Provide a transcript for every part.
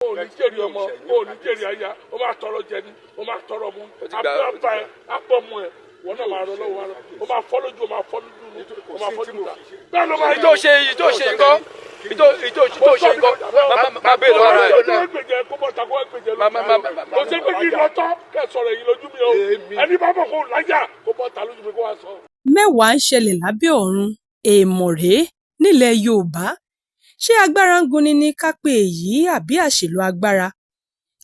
O ní jèrè ọmọ, o ní jèrè aya, o máa tọrọ jẹ ni, o máa tọrọ mu. Ó ti gbà, ó ti àbá gbà. Ẹ apọ̀ mu ẹ, wọn náà máa rọ lọ́wọ́ wa, o máa fọ́ lójú, o máa fọ́ lójú, o máa fọ́ lójú ta bẹ́ẹ̀ ló máa Èyí tó ṣe, èyí tó ṣe ńkọ́? Èyí tó ṣe ńkọ́? Má bèèrè lọ́wọ́ ara ẹ̀. ẹ̀. Gbèjẹ kó bọ́ ta kó wá gbèjẹ Má- má- má- má- lójú. Kò sí pé kí n lọ tọ́ kẹ́ sọ̀rọ̀ èyí lójú mi o. Ẹni bá bọ̀ kó láyà kó bọ́ ta lójú mi kó wá sọ. Mẹ́wàá ń ṣẹlẹ̀ lábẹ́ ọ̀run, èèmọ̀ rèé nílẹ̀ Yorùbá. Ṣé agbára ń gúnni ní ká pé èyí àbí àṣìlò agbára?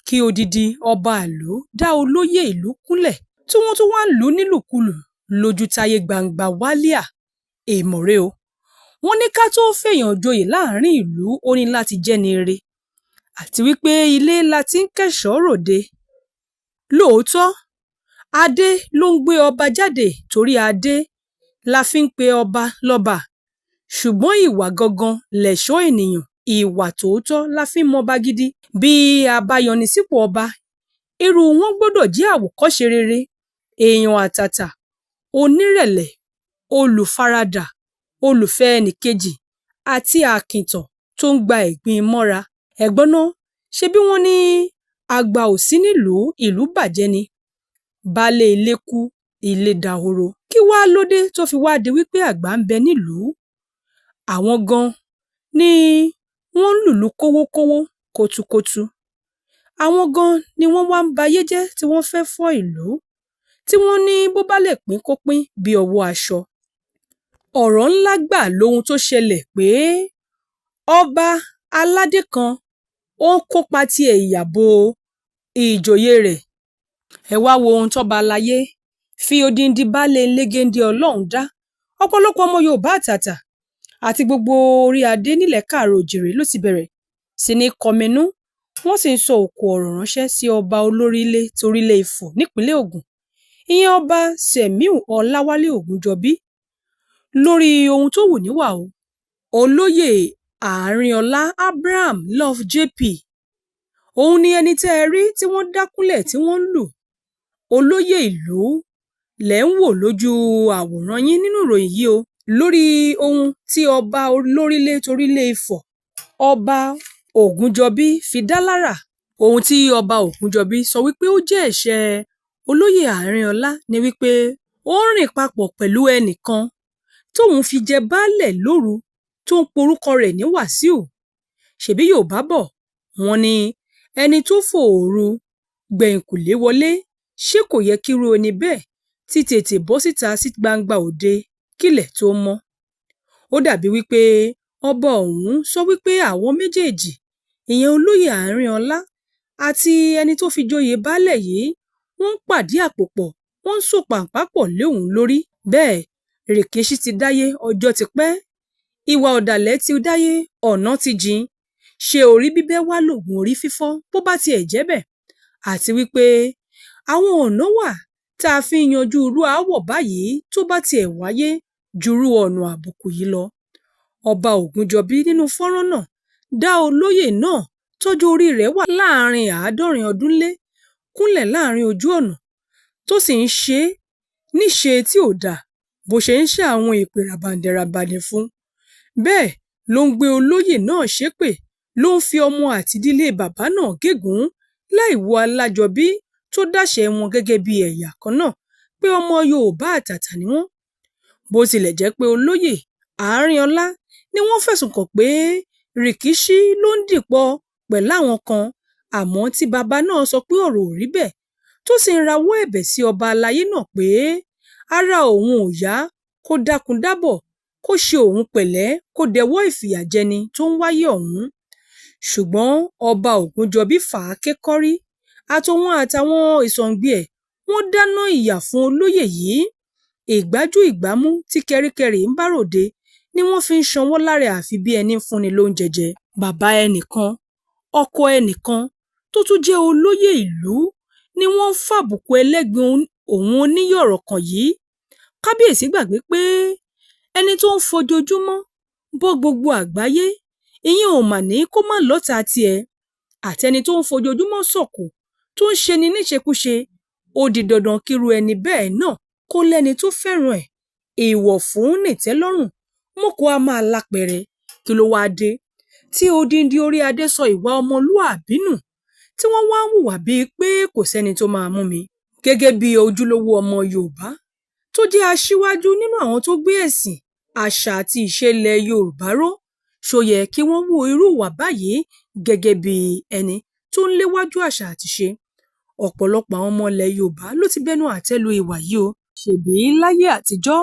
Kí odidi ọba ìlú dá olóyè ìlú kúnlẹ̀ tí wọ́n tún wá ń lù ú nílùkulù lójú táyé gbangba wálíà, èèmọ̀ rèé o. Wọ́n ní ká tóó fèèyàn joyè láàrin ìlú, ó ní láti jẹ́ni ire, àti wípé ilé la ti ń kẹ́ṣọ̀ọ́ ròde. Lóòótọ́, adé ló ń gbé ọba jáde torí adé la fi ń pe ọba lọ́ba, ṣùgbọ́n ìwà gangan lẹ̀ṣọ́ ènìyàn, ìwà tòótọ́ la fi ń mọba gidi. Bí a bá yanni sípò ọba, irú wọn gbọ́dọ̀ jẹ́ àwòkọ́ṣe rere, èèyàn àtàtà, onírẹ̀lẹ̀, olùfaradà, olùfẹ́ ẹnìkejì àti àkìntàn tó ń gba ẹ̀gbin mọ́ra. Ẹ gbọ́ ná, ṣebí wọ́n ní àgbà ò sí nílùú, ìlú bàjẹ́ ni. Baálé ilé kú, ilé dahoro. Kí wàá ló dé tó fi wáá di wípé àgbà ń bẹ nílùú? Àwọn gan-an ni wọ́n ń lùlù kówókówó kótúkótú. Àwọn gan-an ni wọ́n wá ń bayé jẹ́ tí wọ́n fẹ́ẹ́ fọ́ ìlú, tí wọ́n ní bó bá lè pín kó pín bíi ọwọ́ aṣọ. Ọ̀rọ̀ ńlá gbáà lohun tó ṣẹlẹ̀ pé ọba aládé kan ó ń kópa tiẹ̀ ìyà bo ìjòyè rẹ̀. Ẹ wáá wo ohun tọ́ba àlàyé fi odindi baálé ilé géńdé ọlọ́run dá. Ọ̀pọ̀lọpọ̀ ọmọ Yorùbá àtàtà àti gbogbo orí adé nílẹ̀ káàárọ̀ oòjíire ló ti bẹ̀rẹ̀ sí ní kọminú, wọ́n sì ń sọ òkò ọ̀rọ̀ ránṣẹ́ sí ọba olórílẹ̀ torílé Ifọ̀ nípìnlẹ̀ Ògùn, ìyẹn Ọba Sẹ̀míù Ọláwálé Ògúnjọ́bí, lórí ohun tó hù níwà o. Olóyè Àrínọlá Abraham Love JP, òun ni ẹni tẹ́ ẹ rí tí wọ́n dá kúnlẹ̀ tí wọ́n ń lù. Olóyè ìlú lẹ̀ ń wò lójú àwòrán yín nínú ìròyìn yìí o, lórí ohun tí ọba olórílẹ̀ torílé Ifọ̀, Ọba Ògúnjọ́bí fi dá lára. Ohun tí Ọba Ògúnjọ́bí sọ wípé ó jẹ́ ẹ̀ṣẹ̀ olóyè Àrínọlá ni wípé ó ń rìn papọ̀ pẹ̀lú ẹnìkan tóun fi jẹ baálé lóru tó ń porúkọ rẹ̀ ní Wàsíù. Ṣebí Yorùbá bò wọ́n ní ẹni tó fòòró gbẹ̀yìnkùlé wọlé, ṣé kò yẹ kírú ẹni bẹ́ẹ̀ ti tètè bọ́ síta sí gbangba òde kílẹ̀ tóo mọ́? Ó dàbíi wípé ọba ọ̀hún sọ wípé àwọn méjèèjì, ìyẹn olóyè Àrínọlá àti ẹni tó fi joyè baálé yìí, wọ́n ń pàdí àpò pọ̀, wọ́n ń so pàǹpá pọ̀ lé òun lórí. Bẹ́ẹ̀ rìkíṣí ti dáyé ọjọ́ ti pẹ́, ìwà ọ̀dàlẹ̀ ti dáyé ọ̀nà ti jìn. Ṣé orí bíbẹ́ wàá lóògùn orí fífọ́ bó bá tiẹ̀ jẹ́ bẹ́ẹ̀? Àti wípé àwọn ọ̀nà wà tá a fi ń yanjú irú aáwọ̀ báyìí tó bá tiẹ̀ wáyé jurú ọ̀nà àbùkù yìí lọ. Ọba Ògúnjọ́bí nínú fọ́nrán náà dá olóyè náà tọ́jọ́ orí rẹ̀ wà láàrin 70 ọdún lé kúnlẹ̀ láàrin ojú ọ̀nà, tó sì ń ṣe é níṣe tí ò dáa bó ṣe ń ṣẹ́ àwọn èpè ràbàǹdẹ̀ràbàǹdẹ̀ fún un. Bẹ́ẹ̀ ló ń gbé olóyè náà ṣépè, ló ń fi ọmọ àti ìdílé bàbá náà gégùn-ún láì wo Alájọbí tó dáṣẹ́ wọn gẹ́gẹ́ bíi ẹ̀yà kan náà pé ọmọ Yorùbá àtàtà ni wọ́n. Bó tilẹ̀ jẹ́ pé olóyè Àrínọlá ni wọ́n fẹ̀sùn kàn pé rìkíṣí ló ń dìpọ̀ pẹ̀láwọn kan, àmọ́ tí bàbá náà sọ pé ọ̀rọ̀ ò rí bẹ́ẹ̀, tó sì ń rawọ́ ẹ̀bẹ̀ sí ọba àlàyé náà pé ara òun ò yá, kó dákun dábọ̀, kó ṣe òun pẹ̀lẹ́, kó dẹwọ́ ìfìyàjẹni tó ń wáyé ọ̀hún. Ṣùgbọ́n Ọba Ògúnjọ́bí fàáké kọ́rí, àtòun àtàwọn ìsọ̀ǹgbè ẹ̀ wọ́n dáná ìyà fún olóyè yìí. Ìgbájú ìgbámú tí kẹ́ríkẹ́rí ń bá ròde ni wọ́n fi ń ṣanwọ́ lárẹ àfi bí ẹní ń fúnni lóúnjẹ jẹ. Bàbá ẹnìkan, ọkọ ẹnìkan tó tún jẹ́ olóyè ìlú ni wọ́n ń fàbùkù ẹlẹ́gbin òun oníyọ̀rọ̀ kàn yìí. Kábíyèsí gbàgbé pé ẹni tó ń fojoojúmọ́ bọ́ gbogbo àgbáyé, ìyẹn ò mà ní kó má lọ́tàá tiẹ̀, àtẹni tó ń fojoojúmọ́ sọ̀kò tó ń ṣeni níṣekúṣe, ó di dandan kírú ẹni bẹ́ẹ̀ náà kó lẹ́ni tó fẹ́ràn ẹ̀. Ìwọ̀fún nìtẹ́lọ́rùn, mọ́kọ á máa lápẹẹrẹ. Kí ló wáá dé Tí odindi orí adé sọ ìwà ọmọlúàbí nù, tí wọ́n wá ń hùwà bíi pé kò sẹ́ni tó máa mú mi. Gẹ́gẹ́ bí ojúlówó ọmọ Yorùbá tó jẹ́ aṣíwájú nínú àwọn tó gbé ẹ̀sìn, àṣà àti ìṣe ilẹ̀ Yorùbá ró, ṣó yẹ kí wọ́n hu irú ìwà báyìí gẹ́gẹ́ bí ẹni tó ń léwájú àṣà àti ìṣe? Ọ̀pọ̀lọpọ̀ àwọn ọmọ ilẹ̀ Yorùbá ló ti bẹnu àtẹ́ lu ìwà yìí o. Ṣèbí láyé àtijọ́,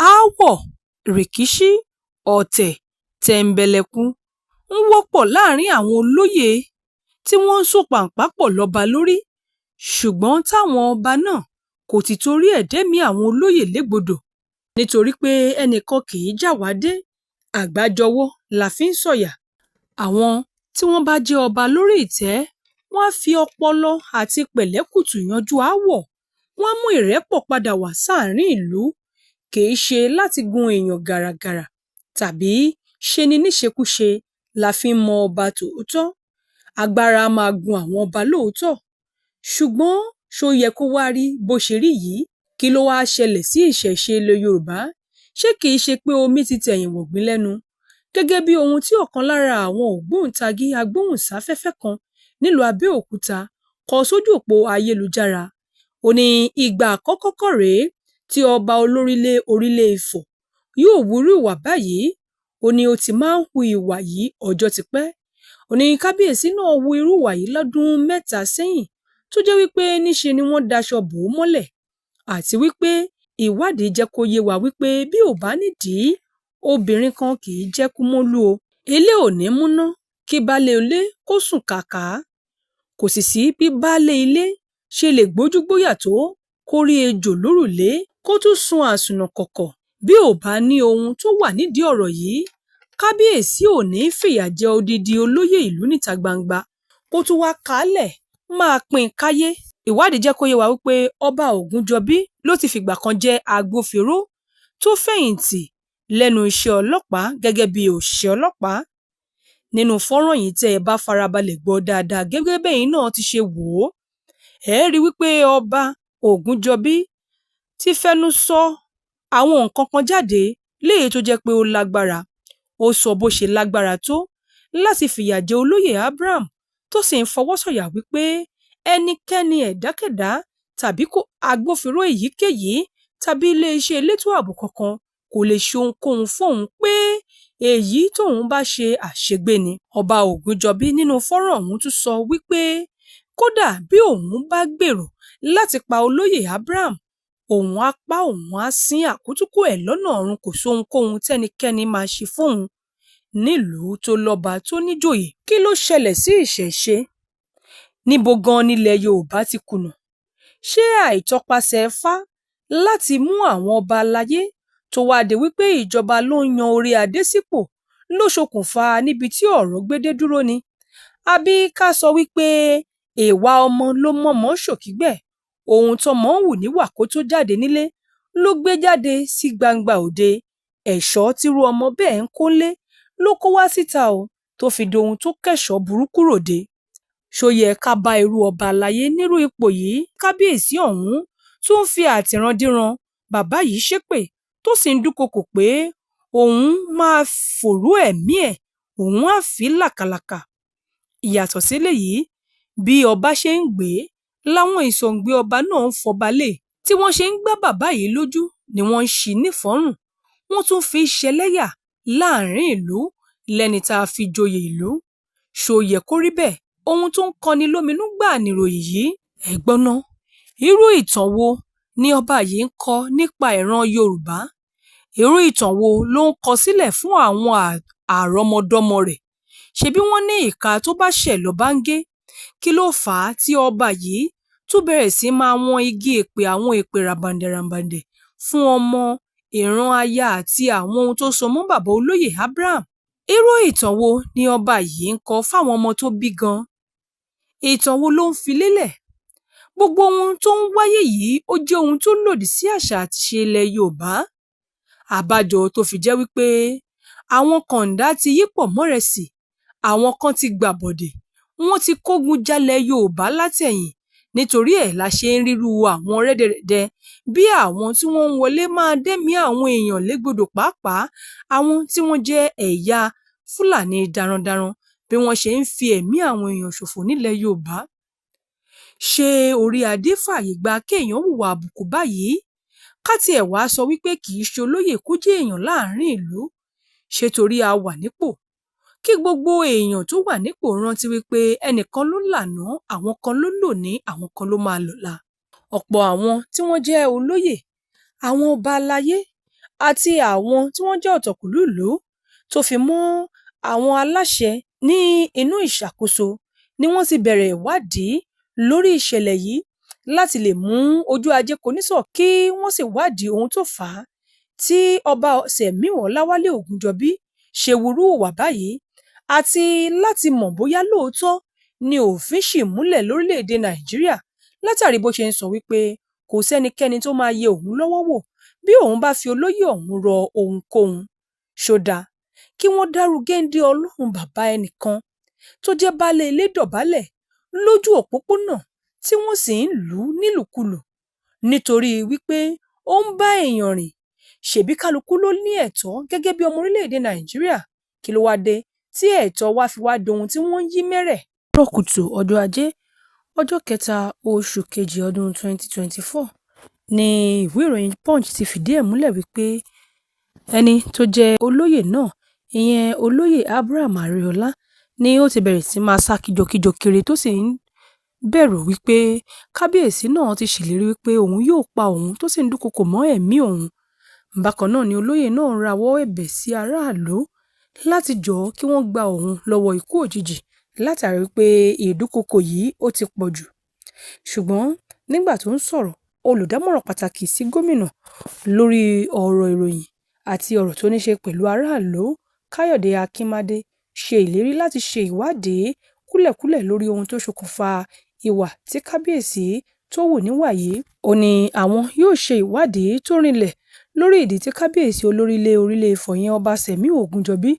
aáwọ̀, rìkíṣí, ọ̀tẹ̀, tẹ̀m̀bẹ̀lẹ̀kun ń wọ́pọ̀ láàrin àwọn olóyè tí wọ́n ń so pàǹpá pọ̀ lọ́ba lórí, ṣùgbọ́n táwọn ọba náà kò tìtorí ẹ̀ dẹ́mìí àwọn olóyè légbodò, nítorí pé ẹnìkan kì í jáwàá-dé, àgbájọwọ́ la fi ń sọ̀yà. Àwọn tí wọ́n bá jẹ́ ọba lórí ìtẹ́, wọ́n á fi ọpọlọ àti pẹ̀lẹ́kùtù yanjú aáwọ̀, wọ́n á mú ìrẹ́pọ̀ padà wá sáàrin ìlú, kì í ṣe láti gun èèyàn gàràgàrà tàbí ṣeni níṣekúṣe la fi ń mọ ọba tòótọ́. Agbára á máa gun àwọn ọba lóòótọ́, ṣùgbọ́n ṣó yẹ kó wá rí bó ṣe rí yìí? Kí ló wáá ṣẹlẹ̀ sí ìṣẹ̀ṣe ilẹ̀ Yorùbá? Ṣé kì í ṣe pé omi ti tẹ̀yìn wọ̀gbìn lẹ́nu? Gẹ́gẹ́ bí ohun tí ọ̀kan lára àwọn ògbóǹtagì agbóhùnsáfẹ́fẹ́ kan nílùú Abẹ́òkúta kọ sójú òpó ayélujára, ó ní ìgbà àkọ́kọ́ kọ́ rèé tí ọba olórílé orílẹ̀ Ifọ̀ yóò hu irú ìwà báyìí. Ó ní ó ti máa ń hu ìwà yìí ọjọ́ ti pẹ́. Ó ní kábíyèsí náà hu irú ìwà yìí lọ́dún 3 sẹ́yìn, tó jẹ́ wípé níṣe ni wọ́n daṣọ bò ó mọ́lẹ̀, àti wípé ìwádìí jẹ́ kó yé wa wípé bí ò bá nídìí, obìnrin kan kì í jẹ́ kúmólú o. Ilé ò ní múná kí baálé ilé kó sùn kàkàá. Kò sì sí bí baálé ilé ṣe lè gbójúgbóyà tó kó rí ejò lórùlé kó tún sun àsùnnàkọ̀kọ̀. Bí ò bá ní ohun tó wà nídìí ọ̀rọ̀ yìí, kábíyèsí ò ní í fìyà jẹ odidi olóyè ìlú níta gbangba, kó tún wáá kálẹ̀ máa pín in káyé. Ìwádìí jẹ́ kó yé wa wípé ọba Ògúnjọbí ló ti fìgbà kan jẹ́ agbófinró tó fẹ̀yìntì lẹ́nu iṣẹ́ ọlọ́pàá gẹ́gẹ́ bí òṣìṣẹ́ ọlọ́pàá. Nínú fọ́nrán yìí, tẹ́ ẹ bá farabalẹ̀ gbọ́ dáadáa gẹ́gẹ́ bẹ́yìn náà ti ṣe wò ó, ẹ rí wípé ọba Ògúnjọbí ti fẹnu sọ àwọn nǹkan kan jáde léyìí tó jẹ́ pé ó lágbára. Ó sọ bó ṣe lágbára tó láti fìyà jẹ olóyè Abraham, tó sì ń fọwọ́ sọ̀yà wípé ẹnikẹ́ni, ẹ̀dákẹ́dá tàbí agbófinró èyíkéyìí tàbí iléeṣẹ́ elétò ààbò kankan kò lè ṣe ohunkóhun fóun, pé èyí tóun bá ṣe àṣegbé ni. Ọba Ògúnjọbí nínú fọ́nrán ọ̀hún tún sọ wípé kódà bí òun bá gbèrò láti pa olóyè Abraham, òun á pa òun á sín àkútúkù ẹ̀ lọ́nà ọ̀run, kò sóhunkóhun tẹ́nikẹ́ni máa ṣe fóun nílùú tó lọ́ba tó níjòyè. Kí ló ṣẹlẹ̀ sí ìṣẹ̀ṣe? Níbo gan-an nílẹ̀ Yorùbá ti kùnà? Ṣé àìtọpasẹ̀ Ifá láti mú àwọn ọba aláyé tó wáá di wípé ìjọba ló ń yan orí adé sípò ló ṣokùnfà níbi tí ọ̀rọ̀ gbé dé dúró ni? Àbí ká sọ wípé ìwà ọmọ ló mọ̀ọ́mọ̀ ṣòkígbẹ̀, ohun tọ́mọ ń hù níwà kó tó jáde nílé ló gbé jáde sí gbangba òde, ẹ̀ṣọ́ tírú ọmọ bẹ́ẹ̀ ń kólé ló kó wá síta o, tó fi dohun tó kẹ́ṣọ̀ọ́ burúkú ròde. Ṣó yẹ ká bá irú ọba aláyé nírú ipò yìí? Kábíyèsí ọ̀hún tún ń fi àtìrandíran bàbá yìí ṣépè, tó sì ń dúnkookò pé òun máa fòòró ẹ̀mí ẹ̀, òun á fi làkàlàkà. Ìyàtọ̀ síléyìí, bí ọba ṣe ń gbé láwọn ìsọ̀ǹgbé ọba náà ń fọba lé, tí wọ́n ṣe ń gbá bàbá yìí lójú ni wọ́n ń ṣí i nífọ́rùn, wọ́n tún fi í ṣẹlẹ́yà láàrin ìlú lẹ́ni tá a fi joyè ìlú. Ṣó yẹ kó rí bẹ́ẹ̀? Ohun tó ń kọni lóminú gbáà nìròyìn yìí. Ẹ gbọ́ ná, irú ìtàn wo ni ọba yìí ń kọ nípa ìran Yorùbá? Irú ìtàn wo ló ń kọ sílẹ̀ fún àwọn àrọ́mọdọ́mọ rẹ̀? Ṣebí wọ́n ní ìka tó bá ṣẹ̀ lọ́ba ń gé? Kí ló fà á tí ọba yìí tún bẹ̀rẹ̀ sí máa wọ́n igi èpè, àwọn èpè ràbàǹdẹ̀ràbàǹdẹ̀ fún ọmọ, ìran, aya àti àwọn ohun tó so mọ́ bàbá olóyè Abraham? Irú ìtàn wo ni ọba yìí ń kọ fáwọn ọmọ tó bí gan-an? Ìtàn wo ló ń fi lélẹ̀? Gbogbo ohun tó ń wáyé yìí ó jẹ́ ohun tó lòdì sí àṣà àti ìṣe ilẹ̀ Yorùbá. Àbájọ tó fi jẹ́ wípé àwọn kọ̀ǹda ti yípọ̀ mọ́rẹsì, àwọn kan ti gbàbọ̀dè, wọ́n ti kógun jalẹ̀ Yorùbá látẹ̀yìn. Nítorí ẹ̀ la ṣe ń rírú àwọn rẹ́dẹrẹ̀dẹ bí àwọn tí wọ́n ń wọlé máa dẹ́mìí àwọn èèyàn légbodò, pàápàá àwọn tí wọ́n jẹ́ ẹ̀yà Fúlàní darandaran bí wọ́n ṣe ń fi ẹ̀mí àwọn èèyàn ṣòfò nílẹ̀ Yorùbá. Ṣé orí adé fààyè gba kéèyàn hùwà àbùkù báyìí? Ká tiẹ̀ wáá sọ wípé kì í ṣe olóyè kó jẹ́ èèyàn láàrin ìlú, ṣé torí a wà nípò? Kí gbogbo èèyàn tó wà nípò rántí wípé ẹnìkan ló lànà, àwọn kan ló lónìí, àwọn kan ló máa lọ́la. Ọ̀pọ̀ àwọn tí wọ́n jẹ́ olóyè, àwọn ọba aláyé àti àwọn tí wọ́n jẹ́ ọ̀tọ̀kùlú ìlú tó fi mọ́ àwọn aláṣẹ ní inú ìṣàkóso ni wọ́n ti bẹ̀rẹ̀ ìwádìí lórí ìṣẹ̀lẹ̀ yìí láti lè mú ojú ajé kò-ní-sọ̀, kí wọ́n sì wádìí ohun tó fà á tí Ọba Sẹ̀míù Ọláwálé Ògúnjọ́bí ṣe hurú ìwà báyìí, àti láti mọ̀ bóyá lóòótọ́ ni òfin ṣì múlẹ̀ lórílẹ̀-èdè Nàìjíríà, látàrí bó ṣe ń sọ wípé kò sẹ́nikẹ́ni tó máa yẹ òun lọ́wọ́ wò bí òun bá fi olóyè ọ̀hún rọ ohunkóhun. Ṣó dáa kí wọ́n dárú géńdé ọlọ́run bàbá ẹnìkan tó jẹ́ baálé ilé dọ̀bálẹ̀ lójú òpópónà tí wọ́n sì ń lù ú nílùkulù nítorí wípé ó ń bá èèyàn rìn? Ṣèbí kálukú ló ní ẹ̀tọ́ gẹ́gẹ́ bí ọmọ orílẹ̀-èdè Nàìjíríà, kí ló wáá dé tí ẹ̀tọ́ wa fi wá dohun tí wọ́n ń yí mẹ́rẹ̀? Láàárọ̀ kùtù ọjọ́ Ajé, ọjọ́ kẹta oṣù kejì ọdún 2024 ní ìwé ìròyìn Punch ti fìdí ẹ̀ múlẹ̀ wípé ẹni tó jẹ́ olóyè náà, ìyẹn olóyè Abraham Ariola, ni ó ti bẹ̀rẹ̀ sí máa sá kíjokíjo kiri tó sì ń bẹ̀rù wípé kábíyèsí náà ti ṣèlérí wípé òun yóò pa òun, tó sì ń dúnkokò mọ́ ẹ̀mí òun. Bákan náà ni olóyè náà rawọ́ ẹ̀bẹ̀ sí aráàlú láti jọ̀ọ́ kí wọ́n gba òun lọ́wọ́ ikú òjijì látàrí wípé ìdúnkokò yìí ó ti pọ̀ jù. Ṣùgbọ́n nígbà tó ń sọ̀rọ̀, olùdámọ̀ràn pàtàkì sí gómìnà lórí ọ̀rọ̀ ìròyìn àti ọ̀rọ̀ tó ní ṣe pẹ̀lú aráàlú, Káyọ̀dé Akínmádé, ṣe ìlérí láti ṣe ìwádìí kúlẹ̀kúlẹ̀ lórí ohun tó ṣokùnfà ìwà tí kábíyèsí tó hù níwà yìí. Ó ní àwọn yóò ṣe ìwádìí tó rinlẹ̀ lórí ìdí tí kábíyèsí olórílẹ̀ orílẹ̀ Ifọ̀ yẹn, Ọba Sẹ̀míù Ògúnjọ́bí,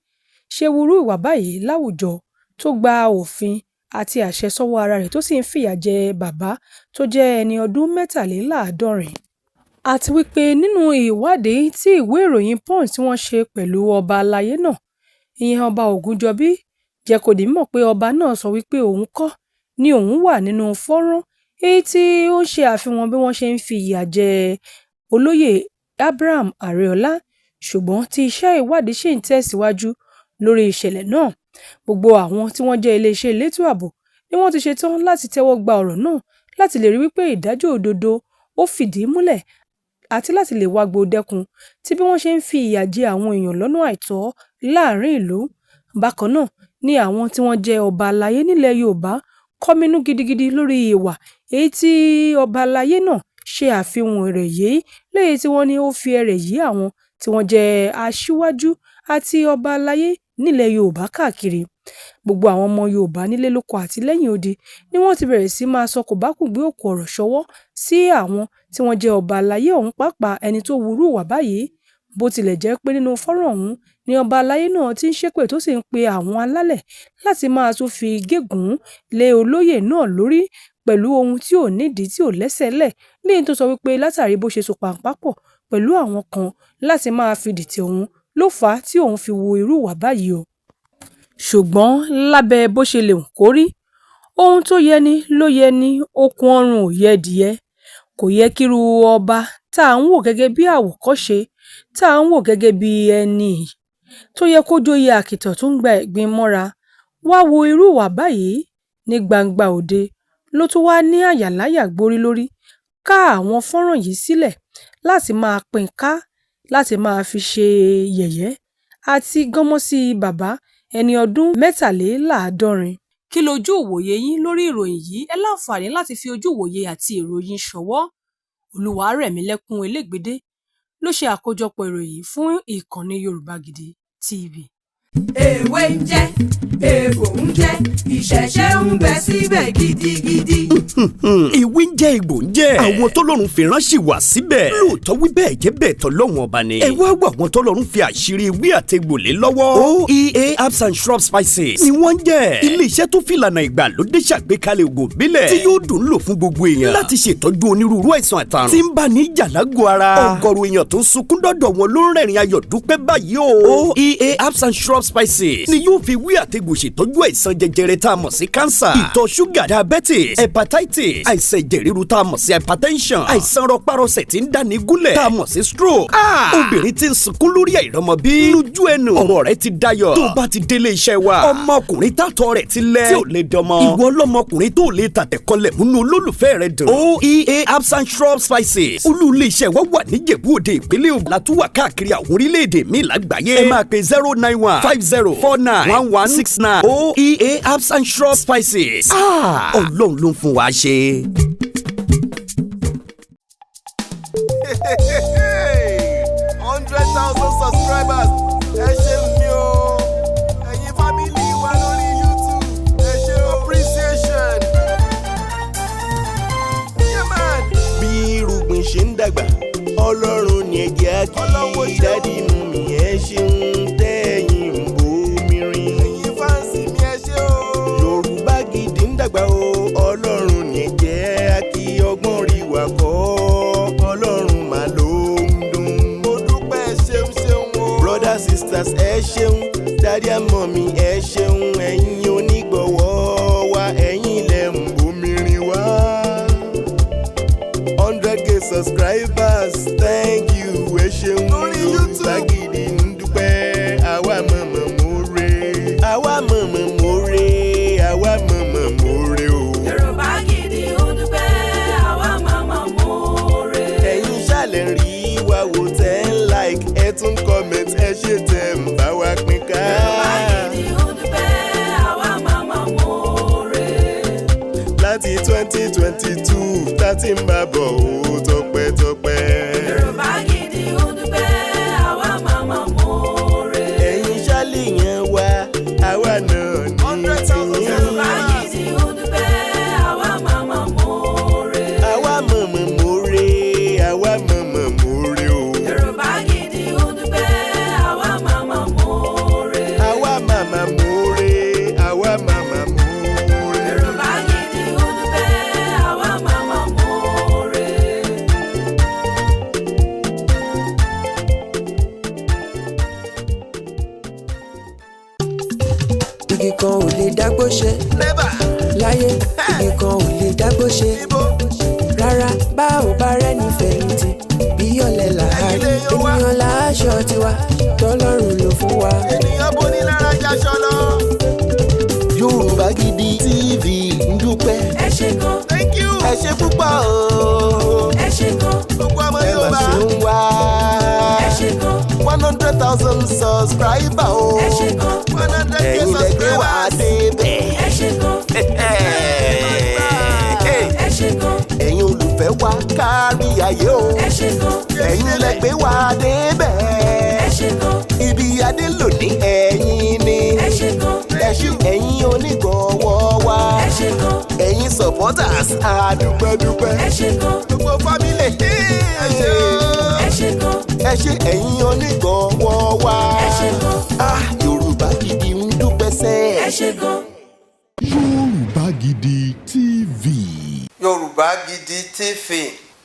ṣe hurú ìwà báyìí láwùjọ, tó gba òfin àti àṣẹ sọ́wọ́ ara rẹ̀ tó sì ń fìyà jẹ bàbá tó jẹ́ ẹni ọdún 73. Àti wípé nínú ìwádìí tí ìwé ìròyìn Punch tí wọ́n ṣe pẹ̀lú ọba aláyé náà, ìyẹn Ọba Ògúnjọ́bí, jẹ́ kó di mímọ̀ pé ọba náà sọ wípé òun kọ́ ni òun wà nínú fọ́nrán èyí tí ó ń ṣe àfihàn bí wọ́n ṣe ń fi ìyà jẹ olóyè Abraham Ariola, ṣùgbọ́n tí iṣẹ́ ìwádìí ṣì ń tẹ̀síwájú lórí ìṣẹ̀lẹ̀ náà. Gbogbo àwọn tí wọ́n jẹ́ iléeṣẹ́ elétò ààbò ni wọ́n ti ṣetán láti tẹ́wọ́ gba ọ̀rọ̀ náà láti lè rí wípé ìdájọ́ òdodo ó fìdí múlẹ̀ àti láti lè wágbó dẹ́kun tí bí wọ́n ṣe ń fi ìyà jẹ àwọn èèyàn lọ́nà àìtọ́ láàrin ìlú. Bákan náà ni àwọn tí wọ́n jẹ́ ọba aláyé nílẹ̀ Yorùbá kọminú gidigidi lórí ìwà èyí tí ọba aláyé náà ṣe àfihàn rẹ̀ yìí, léyìí tí wọ́n ní ó fi ẹrẹ̀ yí àwọn tí wọ́n jẹ́ aṣíwájú àti ọba aláyé nílẹ̀ Yorùbá káàkiri. Gbogbo àwọn ọmọ Yorùbá nílé lóko àti lẹ́yìn odi ni wọ́n ti bẹ̀rẹ̀ sí máa sọ kòbákùngbé òkò ọ̀rọ̀ ṣọwọ́ sí àwọn tí wọ́n jẹ́ ọba aláyé ọ̀hún, pàápàá ẹni tó hurú ìwà báyìí. Bó tilẹ̀ jẹ́ pé nínú fọ́nrán ọ̀hún ni ọba aláyé náà ti ń ṣépè tó sì ń pe àwọn alálẹ̀ láti máa tún fi gégùn-ún lé olóyè náà lórí pẹ̀lú ohun tí ò nídìí tí ò lẹ́sẹ̀ ńlẹ̀, léyìí tó sọ wípé látàrí bó ṣe so pàǹpá pọ̀ pẹ̀lú àwọn kan láti máa fi dìtẹ̀ òun ló fà á tí òun fi hu irú ìwà báyìí o. Ṣùgbọ́n lábẹ́ bó ṣe lè wù kó rí, ohun tó yẹ ní ló yẹ ní, okùn ọrùn ò yẹ adìẹ. Kò yẹ kírú ọba tá à ń wò gẹ́gẹ́ bí àwòkọ́ṣe, tá à ń wò gẹ́gẹ́ bí ẹni tó yẹ kó joyè àkìtàn tó ń gba ẹ̀gbin mọ́ra wá wo irú ìwà báyìí ní gbangba òde, ló tún wáá ní àyàláyà gbórí lórí ká àwọn fọ́nrán yìí sílẹ̀ láti máa pín ká láti máa fi ṣe yẹ̀yẹ́ àti gánmọ́ sí bàbá ẹni ọdún 73. Kí lojú ìwòye yín lórí ìròyìn yìí? Ẹ láǹfààní láti fi ojú ìwòye àti èrò yín ṣọwọ́. Olúwarẹ̀mílẹ́kún Elégbédé ló ṣe àkójọpọ̀ ìròyìn yìí fún ìkànnì Yorùbá Gidi TV. Èwe ń jẹ́, ègbò ń jẹ́, ìṣẹ̀ṣẹ̀ ń bẹ síbẹ̀ gidigidi. Ìwé ń jẹ́, egbò ń jẹ́. Àwọn tọ́lọ́run fi ránṣẹ́ wá síbẹ̀. Lóòótọ́ wí bẹ́ẹ̀ jẹ́ bẹ́ẹ̀, tọ́lọ́run ọba ni. Ẹ wá wà wọn tọ́lọ́run fi àṣírí ewé àtegbò lé lọ́wọ́. OEA Herbs and Shrub Spices ni wọ́n ń jẹ́. Ilé-iṣẹ́ tó fìlànà ìgbàlódé ṣàgbékalẹ̀ ògùn ìbílẹ̀ tí yóò dùn lò fún gbogbo èèyàn láti ṣètọ́jú onírúurú àìsàn àtàrùn tí ń bá ní jàlágò ara. Ọ̀gọ̀rọ̀ èèyàn tó ń sunkún dọ́dọ̀ wọn ló ń rẹ̀rìn ayọ̀ dúpẹ́ báyìí o. OEA Herbs and Shrub Spices. spices ni yóò fi ewé àtegbò ṣètọ́jú àìsàn jẹjẹrẹ tá a mọ̀ sí cancer, ìtọ̀ ṣúgà, diabetes, hepatitis, àìsàn ẹ̀jẹ̀ ríru tá a mọ̀ sí hypertension, àìsàn rọpárọsẹ̀ tí ń dáni gúnlẹ̀ tá a mọ̀ sí stroke. Ah! Obìnrin tí ń sunkún lórí àìrọ́mọbí, lójú ẹnu ọ̀rọ̀ rẹ̀ ti dayọ̀ tó bá ti délé iṣẹ́ wa. Ọmọkùnrin tàtọ̀ rẹ̀ ti lẹ̀ tí ò lè dọmọ, ìwọ ọlọ́mọkùnrin tó lè tàtẹ̀kọlẹ̀ múnú olólùfẹ́ rẹ̀ dùn. Oea Herbs and Shrub Spices, olú ilé iṣẹ́ wa wà níjẹ̀bú Òde, ìpínlẹ̀ Ògùn, látúwà káàkiri àwọn orílẹ̀-èdè míì lágbàáyé. Ẹ máa pe 09150491169. Oea Herbs and Shrub Spices, ah, Ọlọ́run ló ń fún wa ṣe. 100,000 subscribers, ẹ ṣeun mi o. Ẹ̀yin family wa lórí YouTube, ẹ ṣe appreciation. Yeah, man. Bí irúgbìn ṣe ń dàgbà, Ọlọ́run ní ẹ̀jẹ̀ á kí. Ọlọ́run ó ṣeun. Daddy, mummy, ẹ ṣeun tẹ́yìn ń bomi rin. Ẹ̀yin fans mi, ẹ ṣé o. Yorùbá Gidi ń dàgbà o, Ọlọ́run ní ẹ̀jẹ̀ á kí. Ọgbọ́n rí wa kọ́, Ọlọ́run mà ló ń dùn. Mo dúpẹ́, ṣeun ṣeun o. Brothers, sisters, ẹ ṣeun. Daddy and mummy, ẹ ṣeun. Ẹ̀yin onígbọ̀wọ́ wa, ẹ̀yin lẹ ń bomi rin wá. 100K subscribers, thank you, ẹ ṣeun. Lórí Yorùbá YouTube. Gidi ń dúpẹ́. Àwa mọ̀mọ̀ mórè, àwa mọ̀mọ̀ mórè, àwa mọ̀mọ̀ mórè o. Yorùbá Gidi ń dúpẹ́, àwa máa mọ̀ọ́rẹ́. Ẹ̀yin ṣàlẹ̀ rí wa wò, tẹ́ ń like, ẹ tún comment, ẹ ṣe tẹ́ ń bá wa pín ká. Yorùbá Gidi ń dúpẹ́, àwa máa mọ̀ọ́rẹ́. Láti 2022 tá ti ń bá bọ̀ ó, tọpẹ́tọpẹ́. Yorùbá Gidi ń dúpẹ́, àwa máa mọ̀ọ́rẹ́. Ẹ̀yin ṣàlẹ̀ yẹn wá, àwa náà ní tìyín. Yorùbá Gidi ń dúpẹ́, àwa máa mọ̀ọ́rẹ́. Àwa mọ̀mọ̀ mórè, àwa mọ̀mọ̀ mórè o. Yorùbá Gidi ń dúpẹ́, àwa máa mọ̀ọ́rẹ́. Àwa màmá mórè, àwa màmá mórè. Yorùbá Gidi ń dúpẹ́, àwa máa mọ̀ọ́rẹ́. Igi kan ò lè dágbó ṣe Never. láyé, igi kan ò lè dágbó ṣe Ibo. rárá. Bá ò bá rẹ́ni fẹ̀yìntì, bí ọ̀lẹ làárí. Ẹ̀yin lè yan wá. Ènìyàn láṣọ tiwa tọ́lọ́run ló fún wa. Ènìyàn bóni lára jaṣọ lọ. Yorùbá Gidi TV ń dúpẹ́. Ẹ ṣé gan. Thank you. Ẹ ṣe púpọ̀ o. Ẹ ṣé gan. Gbogbo ọmọ Ẹ mà Yorùbá. ṣe ń wá. Ẹ ṣé gan. 100,000 subscriber o. Ẹ ṣé gan. 100K Ẹ̀yin lẹ gbé wá subscribers. débẹ̀. Ẹ ṣé gan. Ẹ ṣé gan. Ẹ̀yin olùfẹ́ wa kárí ayé o. Ẹ ṣé gan. Ẹ̀yin lẹ gbé wá débẹ̀. Ẹ ṣé gan. Ibi adé lónìí, ẹ̀yin ni. Ẹ ṣé gan. Ẹ ṣé ẹ̀yin onígbọ̀wọ́ wa. Ẹ ṣé gan. Ẹ̀yin supporters, àdúpẹ́dúpẹ́. Ẹ ṣé gan. Gbogbo family. Ẹ ṣé o. Ẹ ṣé gan. Ẹ ṣé ẹ̀yin onígbọ̀wọ́ wa. Ẹ ṣé gan. Ah, Yorùbá Gidi ń dúpẹ́ sẹ́. Ẹ ṣé gan. Yorùbá Gidi TV. Yorùbá Gidi TV,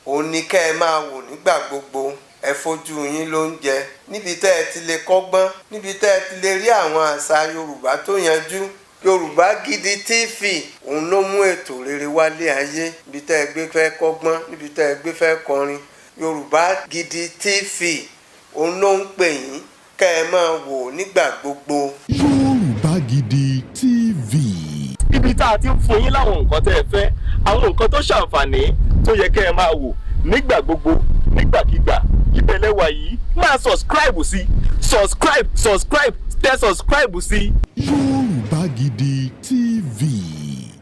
òun ni kẹ́ ẹ máa wò nígbà gbogbo. Ẹ fojú yín ló ń jẹ níbi tẹ́ ẹ ti lè kọ́gbọ́n, níbi tẹ́ ẹ ti lè rí àwọn àṣà Yorùbá tó yanjú. Yorùbá Gidi TV, òun ló mú ètò rere wálé ayé. Níbi tẹ́ ẹ gbé fẹ́ kọ́gbọ́n, níbi tẹ́ ẹ gbé fẹ́ kọrin, Yorùbá Gidi TV, òun ló ń pè yín kẹ́ ẹ máa wò nígbà gbogbo. Yorùbá Gidi TV. Ibi tá a ti ń fún yín láwọn nǹkan tẹ́ ẹ fẹ́, àwọn nǹkan tó ṣàǹfààní tó yẹ kẹ́ ẹ máa wò nígbà gbogbo, nígbàkigbà, ìbẹ̀lẹ̀ wà yìí. Máa subscribe sí, subscribe, subscribe, tẹ subscribe sí. Yorùbá Gidi TV.